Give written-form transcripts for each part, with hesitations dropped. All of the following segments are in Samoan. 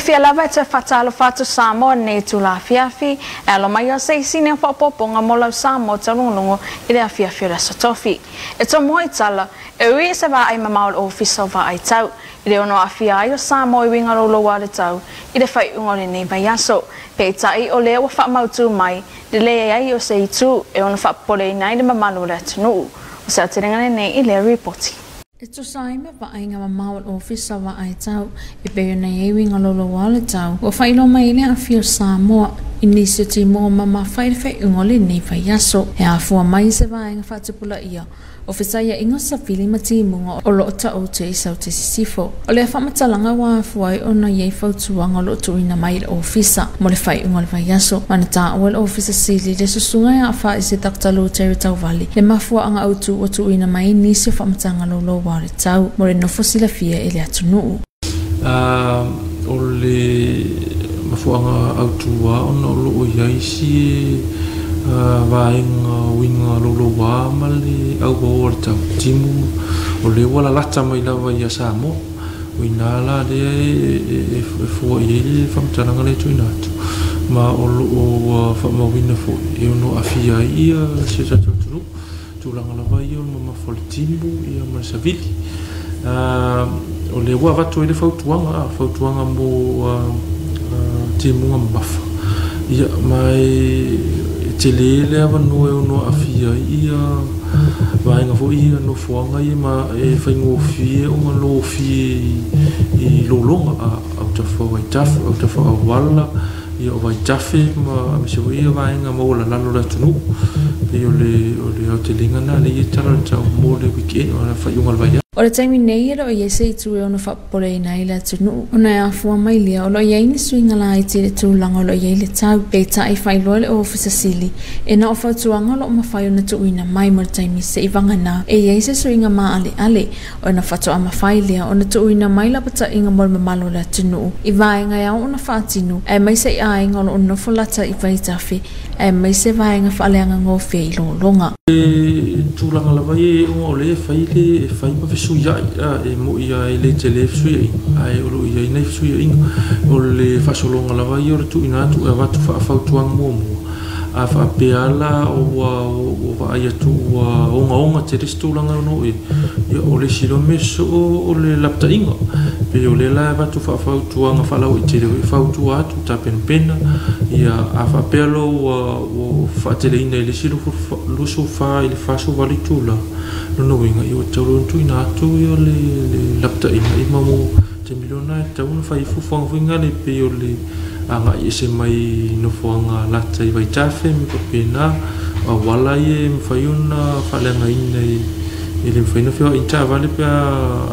Fiafia lava e toe faatalofa atu Samoa i lenei itula afiafi, e alo mai o se isi nea faaopoopoga mo lau Samoa taulogologo i le afiafi o le Aso Tofi. E tomua i tala, e ui i se vaai mamao o le Ofisa o Vaai Tau, i le ono aafia ai o Samoa i uiga louloua o le tau i le faaiuga o lenei vaiaso. Peitai o lea ua faamautu mai le leai o se itu e ono faapopoleina ai le mamalu o le atunuu. O se aotelega lenei i lea ripoti. E tusa ai ma vaaiga mamao o le Ofisa o Vaai Tau e pei ona i ai uiga louloua o le tau, ua faailoa mai ai le aafia o Samoa i nisi o timuga mamafa i le faaiuga o lenei vaiaso. E afua mai i se vaega faatupulaia o fesaiaiga o savili ma timuga o lo o taoto i Saute Sisifo. O lea faamatalaga ua afua ai ona i ai fautuaga o lo o tuuina mai i le Ofisa mo le faaiuga o le vaiaso. Ma na taua e le Ofisa Sili le susuga e aafai se Dr. Luteri Tauvali le mafuaaga autu ua tuuina mai ai nisi o faamatalaga louloua o le tau mo le nofo silafia e le atunuu. O le mafuaaga autu ona o loo i ai si vaega uiga louloua ma le auao o le tau timu o le ua lalata mai lava ia Samoa. O ina la lea e fua i ai le faamatalaga lea e tuuina atu ma o loo faamauina foi e ono aafia ai ia si o tatou atunuu tulaga lava ia o le mamafa o le timu ia ma le savili. O le ua avatu ai le fautuaga mo timuga mamafa ia ma e tele le avanoa e ono aafia ai ia vaega foi ia nofoaga ia ma e faigofie ona lofie i lologa autafa o vaitafe autafa o auala ia o vaitafe ma aemaise foi ia vaega maualalalo o le atunuu. Pei o le aotelega lena lea e tala o le tau mo le weekend o le faaiuga o le vaiaso. O le taimi nei e le o i ai se itu e ono faapopoleina ai le atunuu ona e afua mai lea o lo o i ai ni suiga laiti i le tulaga o lo o i ai le tau. Peitai faailoa le Ofisa Sili e na o fautuaga o lo o mafai ona tuuina mai mo le taimi se'i vagana e i ai se suiga maaleale ona faatoa mafai lea ona tuuina mai lapataiga mo le mamalu o le atunuu i vaega e ao ona faatino aemaise i aiga o lo o nofo lata i vaitafe aemaise vaega faaleagagofie i lologa. E tulaga lava ia ona o lea e fai le e fai ma fesuiai e moi lava e le tele fesuiaiga ae o lo o i ai nai fesuiaiga. O le faasologa lava ia o le tuuina atu e avatu faafautuaga muamua a faapea la ua vaai atu ua ogaoga tele se tulaga ono oo i ai ia o le isi loa mea sosoo o le lapataiga. Pei o lea la e avatu faafautuaga faalauaitele e fautua atu tapenapena ia a faapea loa ua faateleina i le isi 24 i le 48 itula lona uiga ia ua tatau loa ona tuuina atu ia le lapataiga ia ma mo taimi loa lena e tatau ona fai ai fuafuaga foi na le pei o le agai ese mai nofoaga lata i vaitafe ma faapena auala ia e mafai ona faaleagaina e le mafai ona feoai ni taavale pe a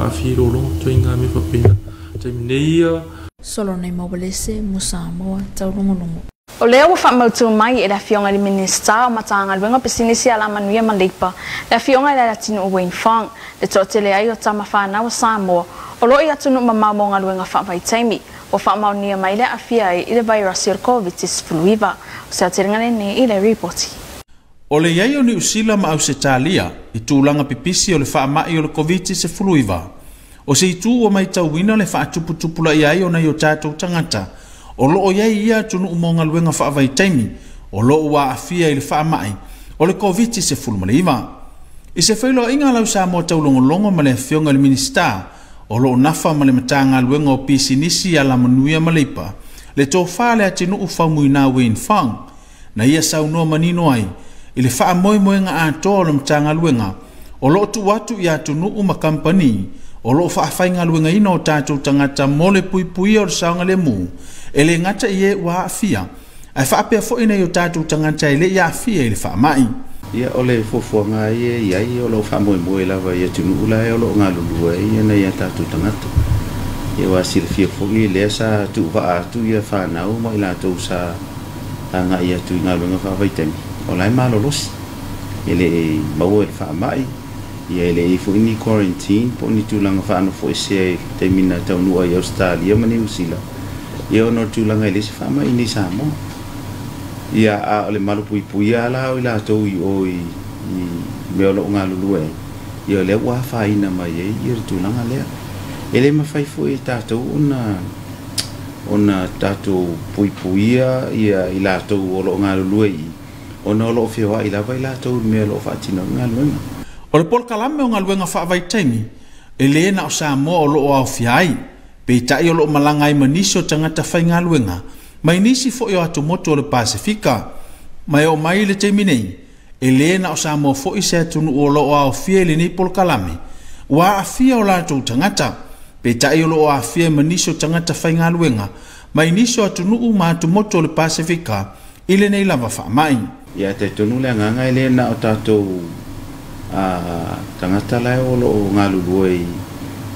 aafia i lologa ituaiga mea faapena. Taimi nei ia Solonei Maualese mo Samoa Taulogologo. O lea ua faamautu mai e le Afioga i le Minisita o Matagaluega o Pisinisi Alamanuia ma Leipa, le Afioga i le Leatinuu Wayne Fong, le toatele ai o tama fanau a Samoa o lo o i atunuu mamao mo galuega faavaitaimi, ua faamaonia mai le aafia ai i le vairasi o le Koviti-19. O se aotelega lenei i le ripoti. O le i ai o Niusila ma Ausetalia i tulaga pipisi o le faamai o le Koviti-19, o se itu ua matauina le faatuputupulaia ai o nai o tatou tagata o lo o i ai i ia atunuu mo galuega faavaitaimi o lo o ua aafia i le faamai o le Koviti-19. I se feiloaiga a lau Samoa Taulogologo ma le Afioga i le Minisita o lo o nafa ma le Matagaluega o Pisinisi Alamanuia ma Leipa, le tofa a le atunuu Faumuina Wayne Fong, na ia saunoa manino ai i le faamoemoega atoa o le Matagaluega o lo o tuu atu i atunuu ma kamupani o lo o faafaigaluegaina o tatou tagata mo le puipuia o le saogalemu e le gata i e ua aafia ae faapea foi nai o tatou tagata e le i aafia i le faamai. Ia, o le fuafuaga ia e i ai, o lo o faamoemoe lava i atunuu la e o lo o galulue ai nai a tatou tagata. Ia, ua silafia foi lea sa tuuvaa atu ia fanau ma i latou sa agai atu i galuega faavaitaimi, o la e malolosi, e le i maua i le faamai, ia e le i foi ni quarantine po o ni tulaga faanofoesea i le taimi na taunuu ai i Ausetalia ma Niu Sila, ia ona o le tulaga e leai se faamai i nei Samoa. Ia, a o le malupuipuia la o i latou i o i mea o lo o galulue ai, ia o lea ua afaina mai ai ia le tulaga lea. E le mafai foi e tatou ona Ona tatou puipuia ia i latou o loo galulue i ona o loo feoai lava i latou i mea o loo faatino ai galuega. O le polokalame o galuega faavaitaimi e lē na o Samoa o loo aofia ai, peitai o loo malaga ai ma nisi o tagata faigaluega mai nisi foi o atumotu o le Pasefika. Ma e oo mai i le taimi nei, e lē na o Samoa foi se atunuu o loo aofia i lenei polokalame ua aafia o latou tagata, peitai o loo aafia ma nisi o tagata faigaluega mai nisi o atunuu ma atumotu o le Pasefika i lenei lava faamai. Ia talitonu le agaga e le na o tatou tagata la o loo galulue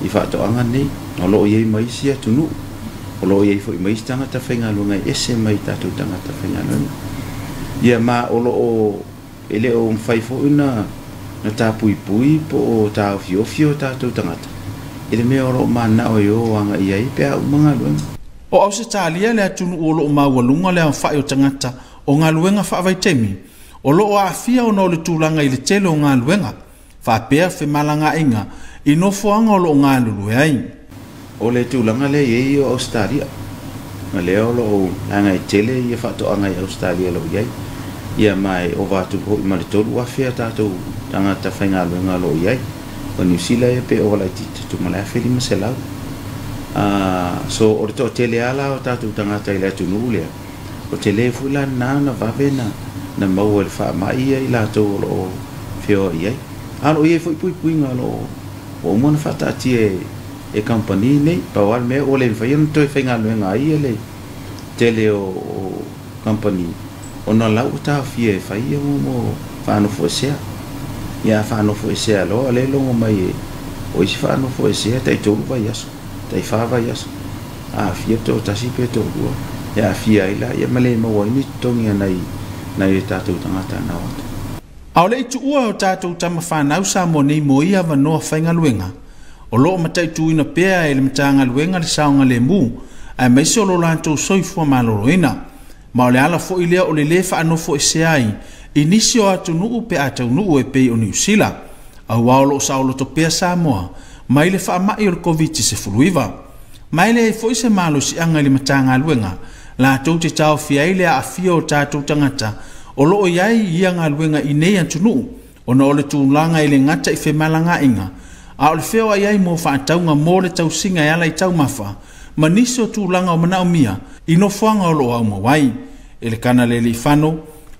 i faatoaga nei, o loo i ai ma isi atunuu, o loo i ai foi ma isi tagata faigaluega e ese mai tatou tagata faigaluega. Ia ma o loo e le o mafai foi na tapuipui po o taofiofi o tatou tagata i le mea o loo manao e o agai ai pe a uma galuega. O Ausetalia le atunuu o loo maualuga le aofai o tagata o galuega faavaitaimi o loo aafia ona o le tulaga i le tele o galuega faapea femalagaaiga i nofoaga o loo galulue ai. O le tulaga lea e i ai o Australia, ma lea o loo agai tele ia faatoaga i Australia lo i ai. Ia ma e ova atu foi ma le 3,000 a tatou tagata faigaluega o loo i ai. O Niu Sila ia pe ova laitiiti atu ma le 1,500. So o le toatele lava o tatou tagata i le atunuu lea, o tele foi la na vave na maua i le faamai ia i latou o loo feoai ai. A o loo i ai foi puipuiga o loo ua uma ona faataatia e kamupani nei. Pau lava le mea ua le mafai ona toe faigaluega ai ia le tele o kamupani ona la ua taofia e fai ia mo faanofoesea. Ia faanofoesea loa le logo mai o isi faanofoesea tai 3 vaiaso, tai 4 vaiaso. Aafia toatasi pe toalua e aafia ai la ia ma le maua ai ni totogi a nai o tatou tagata na o atu. A o le i tuua o tatou tamafanau Samoa nei mo ia avanoa faigaluega, o loo mataituina pea e le Matagaluega le saogalemu aemaise o lo latou soifua maloloina. Ma o le ala foi lea o le lē faanofoesea ai i nisi o atunuu pe a taunuu e pei o Niu Sila, auā o loo saoloto pea Samoa mai le faamai o le Koviti-19. Ma e leai foi se malosiaga i le Matagaluega latou te taofia ai le aafia o tatou tagata o loo i ai ia galuega i nei atunuu ona o le tulaga e le gata i femalagaaiga a o le feoai ai mo faatauga mo le tausiga e ala i taumafa ma nisi o tulaga o manaomia i nofoaga o loo aumau ai. Elekana Lealiifano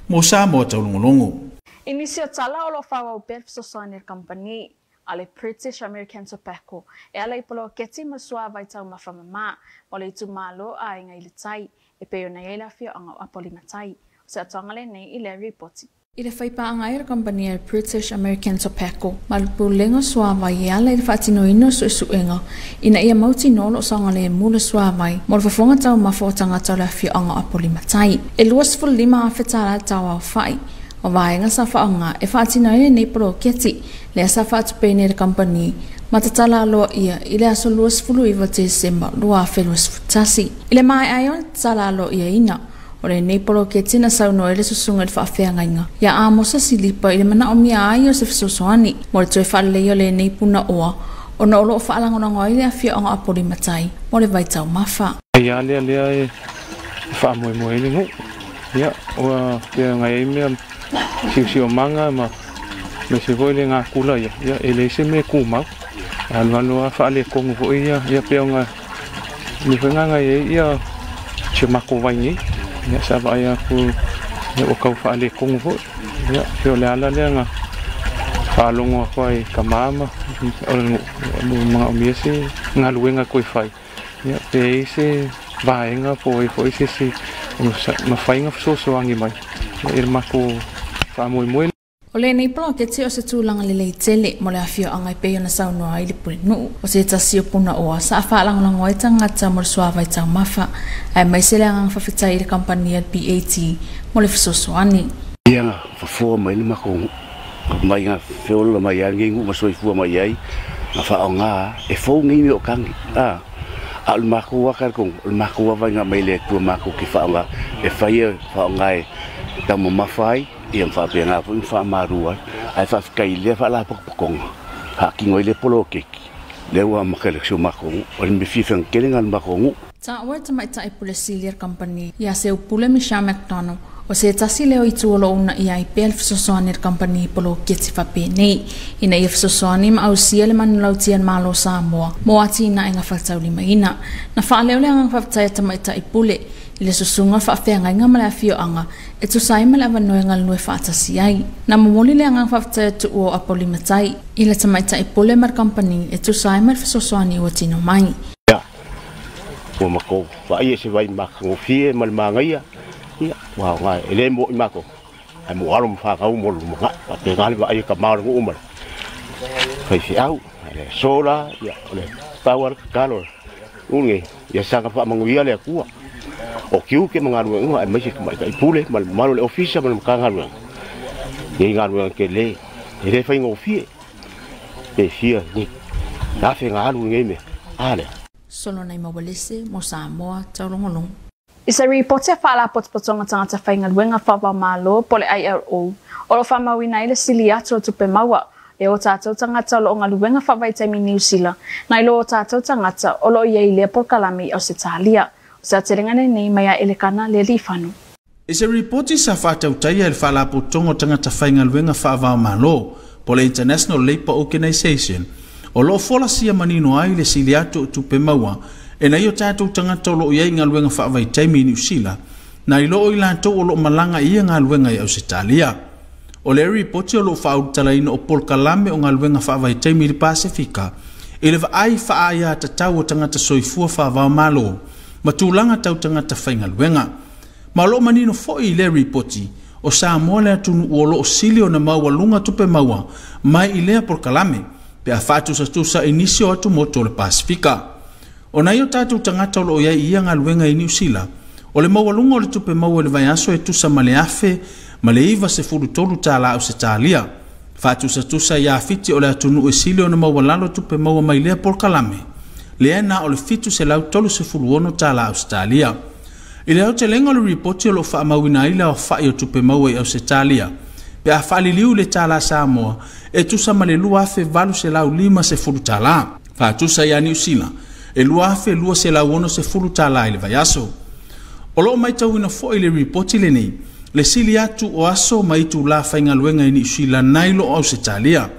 mo Samoa Taulogologo. I nisi o tala o loo faaauau pea le fesoasoani a le kamupani a le British American Tobacco e ala i poloketi ma suavai taumafa mamā mo le itumalo aiga i le tai e pei ona i ai le afioaga o Apolimatai. O se atoaga lenei i lea ripoti. I le faipaaga ai o le kamupani a le British American Tobacco ma le Pulega o Suavai e ala i le faatinoina o suesuega ina ia mautinoa o loo saogalemu le suavai mo le fofoga taumafa o tagata o le afioaga o Apolimatai. E $25,000 tala le tau aofai o vaega sa faaaoga e faatino ai lenei poloketi lea sa faatupeina e le kamupani ma tatala aloa ia i le aso 29 Tesema 2021. I le maea ai o le tatala aloaiaina o lenei poloketi na saunoa ai le susuga i le faafeagaiga ia Amosa Silipa i le manaomia ai o se fesoasoani mo le toe faaleleia o lenei punaoa ona o loo faalagolago ai le afioaga o Apolimatai mo le vaitaumafa. Ia lea lea e faamoemoe ai le nuu. Ia ua pea ngai ai mea siosiomaga ma aemaise foi le gakula ia, ia e leai se mea e kumau. E alualu lava faaletonu foi ia, ia pei ona mea foi gagai ai ia si o matou vai nei. Ia sa vaai atu ia ua tau faaletonu foi. Ia pei o le ala lea na faalogo atu ai i tama ma o le nuu manaomia se galuega toe fai. Ia pe i ai se vaega po o ai foi se isi mafai ona fesoasoani mai i le matou faamoemoe. O lenei poloketi o se tulaga lelei tele mo le afioaga e pei ona saunoa ai le pulenuu. O se tasi o punaoa sa faalagolago ai tagata mo le suavai taumafa aemaise le agaga faafetai i le kamupani a le BAT mo le fesoasoani. Ia fafoa mai le matou mai nga feola mai ai lenei nuu ma soifua mai ai na faaaoga e fou nei mea o tagi a o le matou lava talitonu o le matou lava vaaiga mai le Atua matou te faaaoga e fai e faaaoga e taumamafa ai ia ma faapena foi ma faamalu ai ae faafetai i lea faalapotopotoga faatino ai lea poloketi lea ua amata i si o matou nuu o le mea fiafia tele lena i le matou nuu. Taua tamaitai pule sili le kamupani ia seu pule Michelle McDonald o se tasi leo i tuolo una ia i pea le fesoasoani le kamupani poloketi faapenei ina ia fesoasoani ma ausia le manulautia Malo Samoa mo atinaega faataulimaina. Na faaleo le agaga faafetai a tamaitai pule i le susuga faafeagaiga ma le afioaga e tusa ai ma le avanoa e galulue faatasi ai. Na momoli le agaga faafetai a tuua o Apolimatai i le tamaitai pule ma le kamupani e tusa ai ma le fesoasoani ua tino mai. Ua makou vaai e se vai makagofie ma le magaia ia ua aoga e lē moʻi makou ae mo alo ma fanau mo le lumanai faapena le vaai e kamā o le nuu ma le faifeau le aso la ia o le pau a le tatalo nuu lenei ia saga faamanuia le Atua o tiute ma galuega aemaise tamaitai pule ma le mamalu o le ofisa ma le Matagaluega ia i galuega telē e lē faigofie pe fia ni afe ga alu lenei mea a lea. Solonai Mawalese mo Samoa Taulogologo. I se ripoti a Faalapotopotoga Tagata Faigaluega Faava-o-Malo po le ILO, o lo faamauina ai le sili atu o tupe maua e o tatou tagata o loo galuega faavaitaimi Niu Sila, nai lo o tatou tagata o loo i ai lea polokalame i Ausetalia. O se aotelega lenei mai a Elekana le Alii-fano. I se ripoti sa faatautaia e le Faalapotopotoga o Tagata Faigaluega Faava-o-Malo po le International Labour Organization, o loo folasia manino ai le sili atu o tupe maua e nai o tatou tagata o loo i ai galuega faavaitaimi i Niu Sila, nai loo i latou o loo malaga i ia galuega i Ausetalia. O le ripoti o loo faaulutalaina o polokalame o galuega faavaitaimi i le Pasefika i le vaai faaaia tatau o tagata soifua faava-o-Malo ma tulaga tau tagata faigaluega. Ma o loo manino foi i le ripoti o Samoa le atunuu o loo sili ona maualuga tupe maua mai i lea polokalame pe a faatusatusa i nisi o atumotu o le Pasefika. O nai o tatou tagata o loo i ai i ia galuega i Niu Sila, o le maualuga o le tupe maua i le vaiaso e tusa ma le $1,093 Ausetalia. Faatusatusa ia Fiti o le atunuu e sili ona maualalo tupe maua mai lea polokalame, lea na o le $736 Ausetalia. I le aotelega o le ripoti o loo faamauina ai le aofai o tupe maua i Ausetalia, pe a faaliliu le tala Samoa e tusa ma le $2,850. Faatusa ia Niu Sila e $2,260 i le vaiaso. O loo maitauina foi le ripoti lenei le sili atu o aso ma itulā faigaluega i Niu Sila nai lo Ausetalia.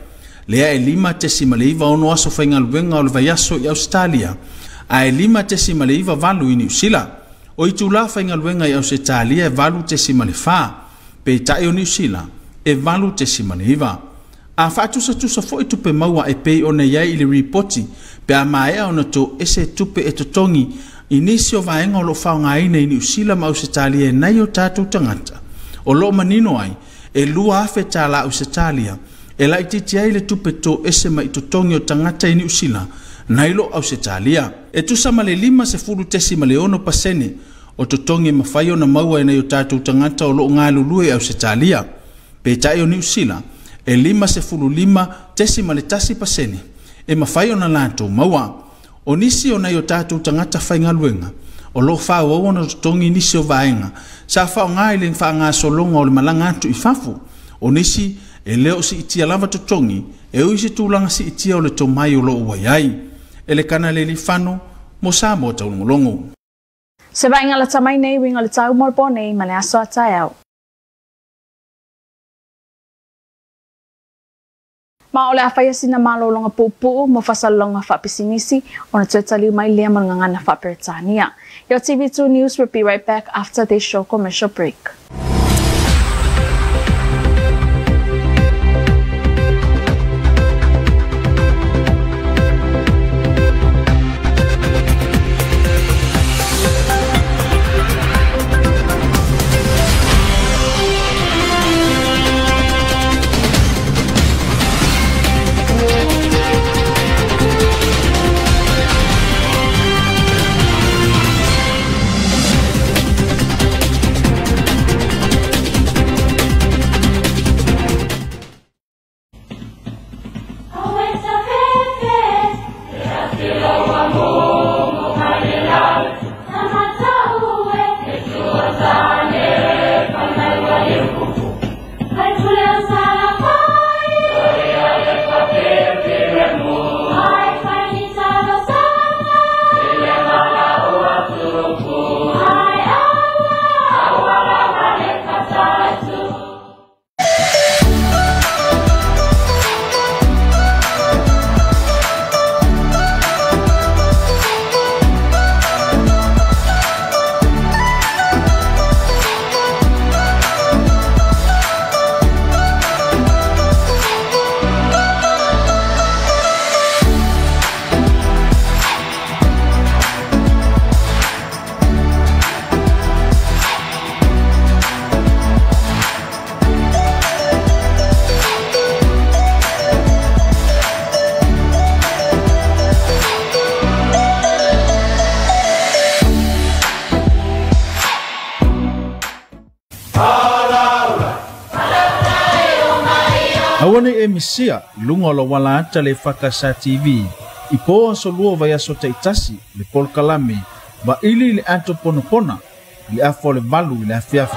Lea e 5.96 aso faigaluega o le vaiaso i Ausetalia, ae 5.98 i Niu Sila. O itulā faigaluega i Ausetalia e 8.4, peitai o Niu Sila e 8.9. A faatusatusa foi tupe maua e pei ona i ai i le ripoti pe a maea ona toese tupe e totogi i nisi o vaega o loo faaaogaina i Niu Sila ma Ausetalia e nai o tatou tagata, o loo manino ai e $2,000 Ausetalia e laitiiti ai le tupe toese mai totogi o tagata i Niu Sila nai lo Ausetalia. E tusa ma le 50.6% o totogi e mafai ona maua e nai o tatou tagata o loo galulue i Ausetalia. Peitai o Niu Sila e 55.1% e mafai ona latou maua. O nisi o nai o tatou tagata faigaluega o loo faaauau ona totogi nisi o vaega sa faaaoga i le faagasologa o le malaga atu i fafo. O nisi e le o siitia lava totogi e ui se tulaga siitia o le tomai o loo ua i ai. Elekana le Lifano mo Samoa Taulogologo. Se vaaiga lata mai nei uiga o le tau mo le po nei ma le aso a taeao. Ma o le a faia sina malologa puupuu mo faasalasalauga faapisinisi ona toe taliu mai lea ma le gagana faaperetania. Your TV2 News will be right back after this short commercial break. Aua nei e misia i luga o lou alaata le EFKS TV i po aso 2 o vaiaso taitasi le polokalame vaili i le ato ponapona i le afa o le 8 i le afiafi.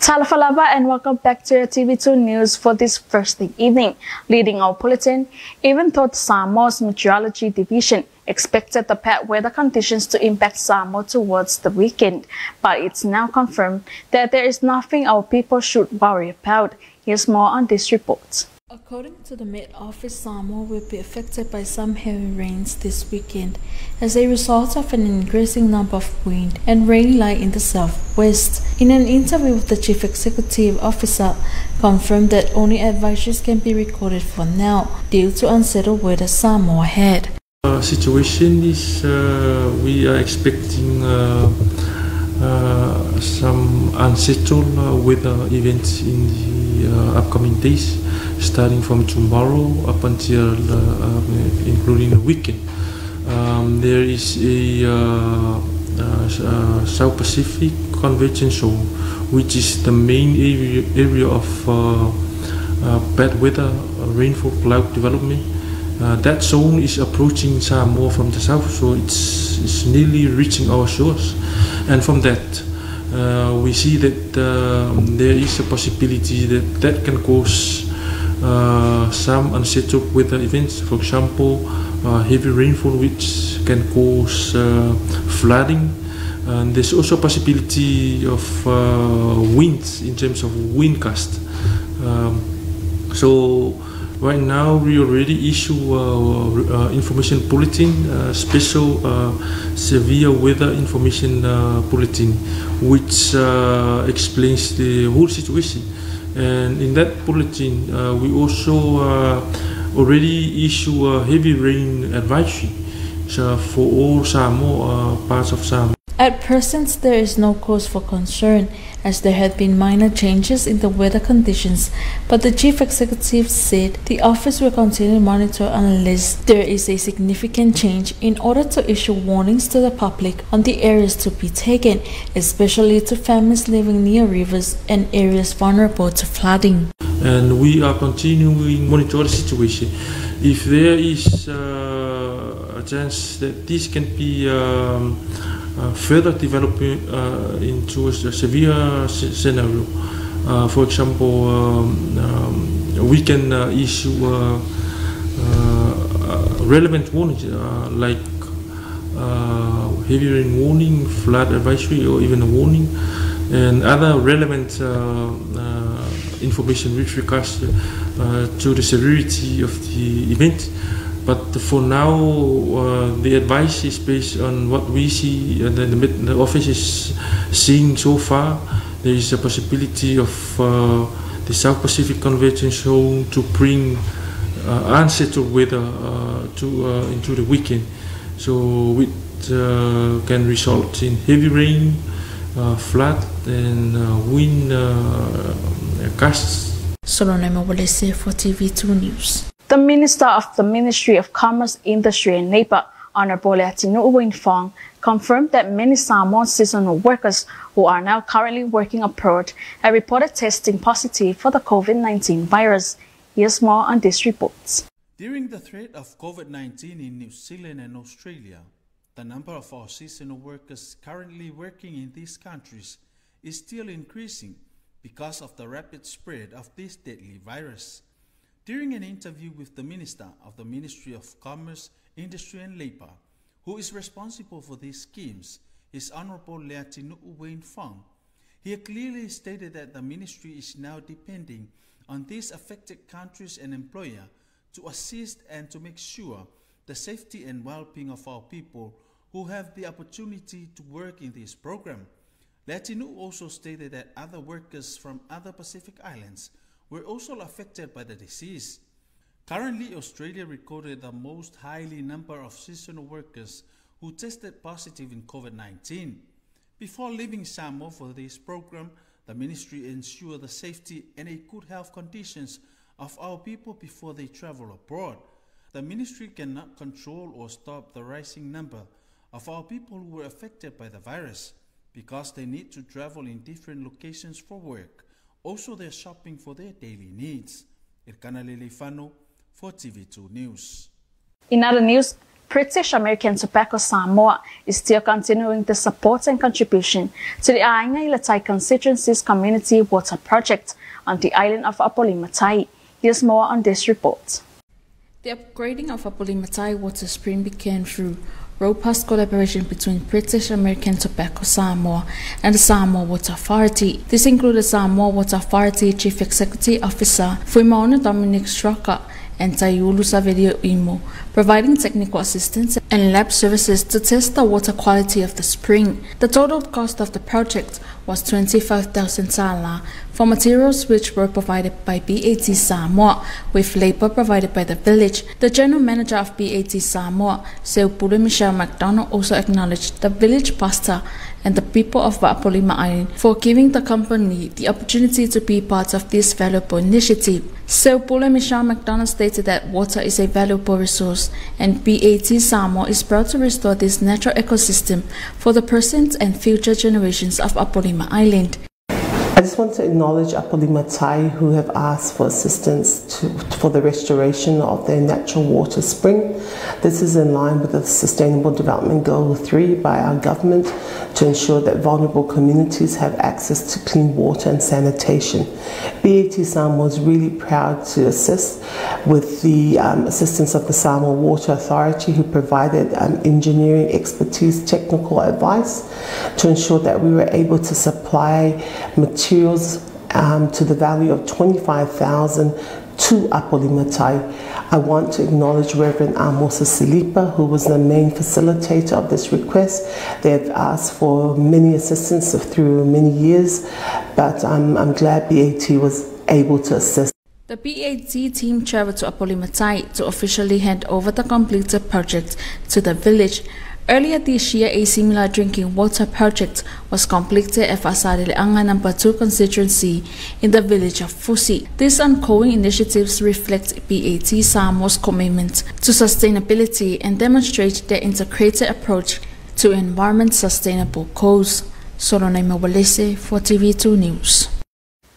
Talofa and welcome back to your TV2 News for this Thursday evening. Leading our bulletin, even though Samoa's Meteorology Division expected the bad weather conditions to impact Samoa towards the weekend, but it's now confirmed that there is nothing our people should worry about. Here's more on this report. According to the Met Office, Samoa will be affected by some heavy rains this weekend as a result of an increasing number of wind and rain lie in the southwest. In an interview with the Chief Executive Officer, confirmed that only advisories can be recorded for now due to unsettled weather Samoa had. Situation is we are expecting some unsettled weather events in the upcoming days, starting from tomorrow up until including the weekend. There is a South Pacific Convergence Zone, which is the main area of bad weather, rainfall, cloud development. That zone is approaching Samoa from the south, so it's nearly reaching our shores. And from that, we see that there is a possibility that that can cause some unsettled weather events. For example, heavy rainfall, which can cause flooding. And there's also a possibility of winds in terms of wind gust. So right now we already issue information bulletin, special severe weather information bulletin, which explains the whole situation. And in that bulletin, we also already issue a heavy rain advisory so for all Samoa, parts of Samoa. At present, there is no cause for concern, as there had been minor changes in the weather conditions, but the chief executive said the office will continue to monitor unless there is a significant change in order to issue warnings to the public on the areas to be taken, especially to families living near rivers and areas vulnerable to flooding. And we are continuing monitor the situation. If there is a chance that this can be further developing into a severe scenario. For example, we can issue relevant warnings like heavy rain warning, flood advisory, or even a warning, and other relevant information with regards to the severity of the event. But for now, the advice is based on what we see and the office is seeing so far. There is a possibility of the South Pacific Convergence Zone to bring unsettled weather into the weekend. So it can result in heavy rain, flood, and wind gusts. Solonema Walese for TV2 News. The Minister of the Ministry of Commerce, Industry and Labour, Honorable Leatinu'u Wayne Fong, confirmed that many Samoan seasonal workers who are now currently working abroad have reported testing positive for the COVID-19 virus. Here's more on this report. During the threat of COVID-19 in New Zealand and Australia, the number of our seasonal workers currently working in these countries is still increasing because of the rapid spread of this deadly virus. During an interview with the Minister of the Ministry of Commerce, Industry and Labour, who is responsible for these schemes, His Honorable Leatinu'u Wayne Fong. He clearly stated that the ministry is now depending on these affected countries and employer to assist and to make sure the safety and well-being of our people who have the opportunity to work in this program. Leatinu'u also stated that other workers from other Pacific Islands were also affected by the disease. Currently, Australia recorded the most highly number of seasonal workers who tested positive in COVID-19. Before leaving Samoa for this program, the ministry ensured the safety and a good health conditions of our people before they travel abroad. The ministry cannot control or stop the rising number of our people who were affected by the virus because they need to travel in different locations for work. Also, they're shopping for their daily needs. Irkana Lelefano for TV2 News. In other news, British American Tobacco Samoa is still continuing the support and contribution to the Aiga i le Tai Constituency's Community Water Project on the island of Apolima Tai. Here's more on this report. The upgrading of Apolima Tai water spring began through robust collaboration between British American Tobacco Samoa and the Samoa Water Authority. This included Samoa Water Authority Chief Executive Officer Fuimaono Dominic Straka and Taiulu Saverio Imo, providing technical assistance and lab services to test the water quality of the spring. The total cost of the project was 25,000 tala for materials which were provided by BAT Samoa, with labor provided by the village. The general manager of BAT Samoa, Seupule Michelle McDonald, also acknowledged the village pastor and the people of Apolima Island for giving the company the opportunity to be part of this valuable initiative. Seupule Michelle McDonald stated that water is a valuable resource and BAT Samoa is proud to restore this natural ecosystem for the present and future generations of Apolima Island. I just want to acknowledge Apolima Tai, who have asked for assistance for the restoration of their natural water spring. This is in line with the Sustainable Development Goal 3 by our government to ensure that vulnerable communities have access to clean water and sanitation. BAT Samoa is really proud to assist with the assistance of the Samoa Water Authority, who provided engineering expertise, technical advice to ensure that we were able to supply materials to the value of 25,000 to Apolima Tai. I want to acknowledge Reverend Amosa Silipa, who was the main facilitator of this request. They have asked for many assistance through many years, but I'm glad BAT was able to assist. The BAT team traveled to Apolima Tai to officially hand over the completed project to the village. Earlier this year, a similar drinking water project was completed at Faasaleleaga No. 2 constituency in the village of Fusi. These ongoing initiatives reflect BAT Samoa's commitment to sustainability and demonstrate their integrated approach to environment sustainable goals. Solonai Mawalese for TV2 News.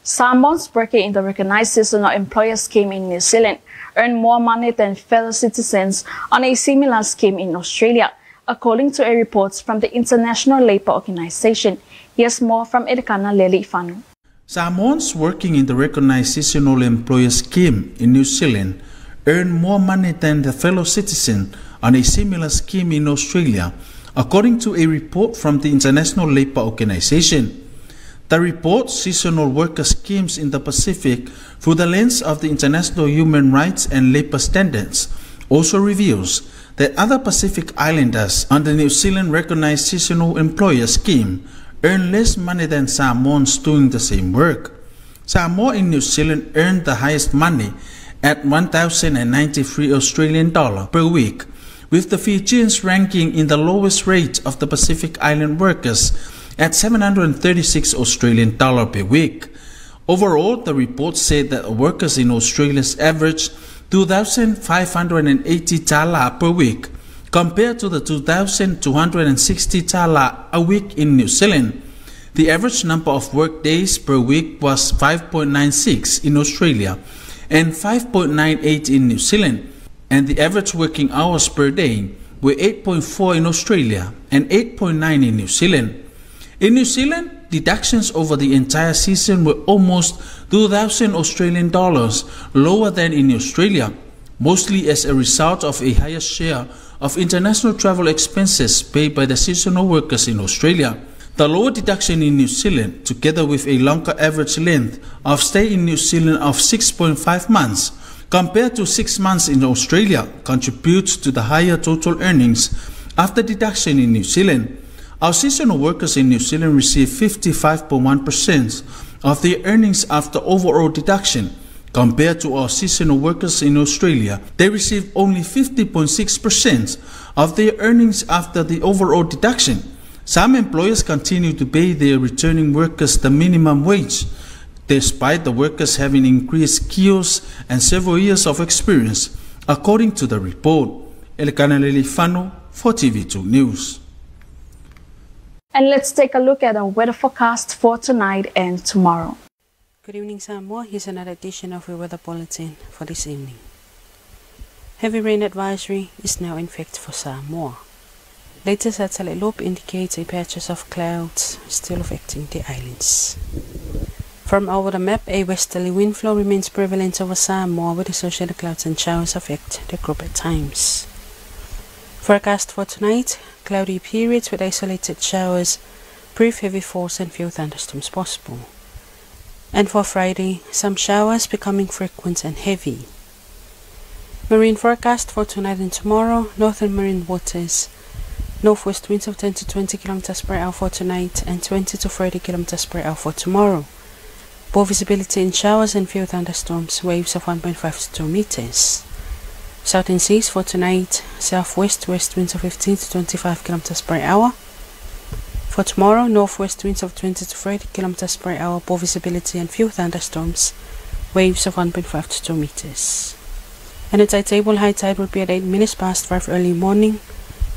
Samoans working in the recognized seasonal employer scheme in New Zealand earn more money than fellow citizens on a similar scheme in Australia, according to a report from the International Labour Organization. Here's more from Elikana Lelifanu. Samoans working in the recognized seasonal employer scheme in New Zealand earn more money than the fellow citizen on a similar scheme in Australia, according to a report from the International Labour Organization. The report, Seasonal Worker Schemes in the Pacific through the lens of the International Human Rights and Labour Standards, also reveals that other Pacific Islanders on the New Zealand recognized seasonal employer scheme earn less money than Samoans doing the same work. Samoa in New Zealand earned the highest money at 1,093 Australian dollar per week, with the Fijians ranking in the lowest rate of the Pacific Island workers at 736 Australian dollar per week. Overall, the report said that workers in Australia's average 2,580 tala per week, compared to the 2,260 tala a week in New Zealand. The average number of work days per week was 5.96 in Australia and 5.98 in New Zealand, and the average working hours per day were 8.4 in Australia and 8.9 in New Zealand. In New Zealand, deductions over the entire season were almost 2,000 Australian dollars lower than in Australia. mostly as a result of a higher share of international travel expenses paid by the seasonal workers in Australia. The lower deduction in New Zealand, together with a longer average length of stay in New Zealand of 6.5 months, compared to 6 months in Australia, contributes to the higher total earnings after deduction in New Zealand. Our seasonal workers in New Zealand receive 55.1% of their earnings after overall deduction. Compared to our seasonal workers in Australia, they receive only 50.6% of their earnings after the overall deduction. Some employers continue to pay their returning workers the minimum wage, despite the workers having increased skills and several years of experience, according to the report. Elekana Lelifano for TV2 News. And let's take a look at our weather forecast for tonight and tomorrow. Good evening, Samoa. Here's another edition of your weather bulletin for this evening. Heavy rain advisory is now in effect for Samoa. Latest satellite loop indicates a patches of clouds still affecting the islands. From over the map, a westerly wind flow remains prevalent over Samoa, with associated clouds and showers affect the group at times. Forecast for tonight, cloudy periods with isolated showers, brief heavy falls and few thunderstorms possible. And for Friday, some showers becoming frequent and heavy. Marine forecast for tonight and tomorrow, northern marine waters, northwest winds of 10 to 20 kilometers per hour for tonight and 20 to 30 kilometers per hour for tomorrow. Poor visibility in showers and few thunderstorms, waves of 1.5 to 2 meters. Southern seas for tonight, southwest west winds of 15 to 25 kilometers per hour. For tomorrow, northwest winds of 20 to 30 kilometers per hour, poor visibility and few thunderstorms, waves of 1.5 to 2 meters. And the tide table, high tide will be at 8 minutes past 5 early morning,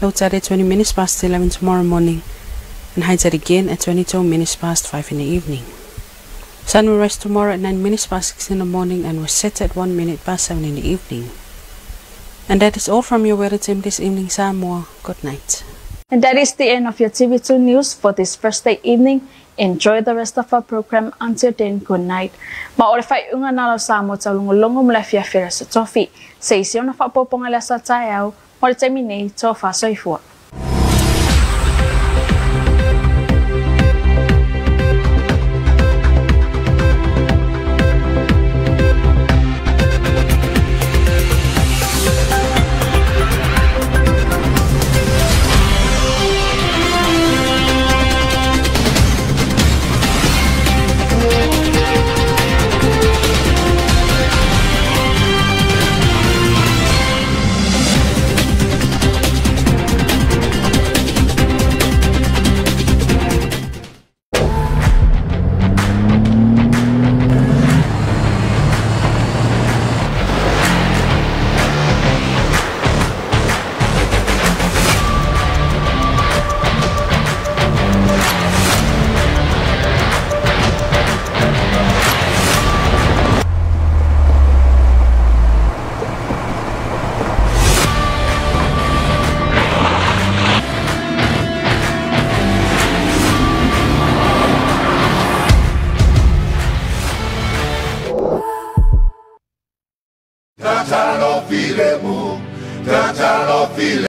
low tide at 20 minutes past 11 tomorrow morning, and high tide again at 22 minutes past 5 in the evening. Sun will rise tomorrow at 9 minutes past 6 in the morning and will set at 1 minute past 7 in the evening. And that is all from your weather team this evening, Samoa. Good night. And that is the end of your TV2 News for this Thursday evening. Enjoy the rest of our program. Until then, good night. Ma ole fai unga nalo Samoa taulongolongo mo le fiafia sa tofi. Se isi ona faapopoga le sa taeao, mo le taimi nei, tofa soifua. Tatalo filemu, tatalo filemu.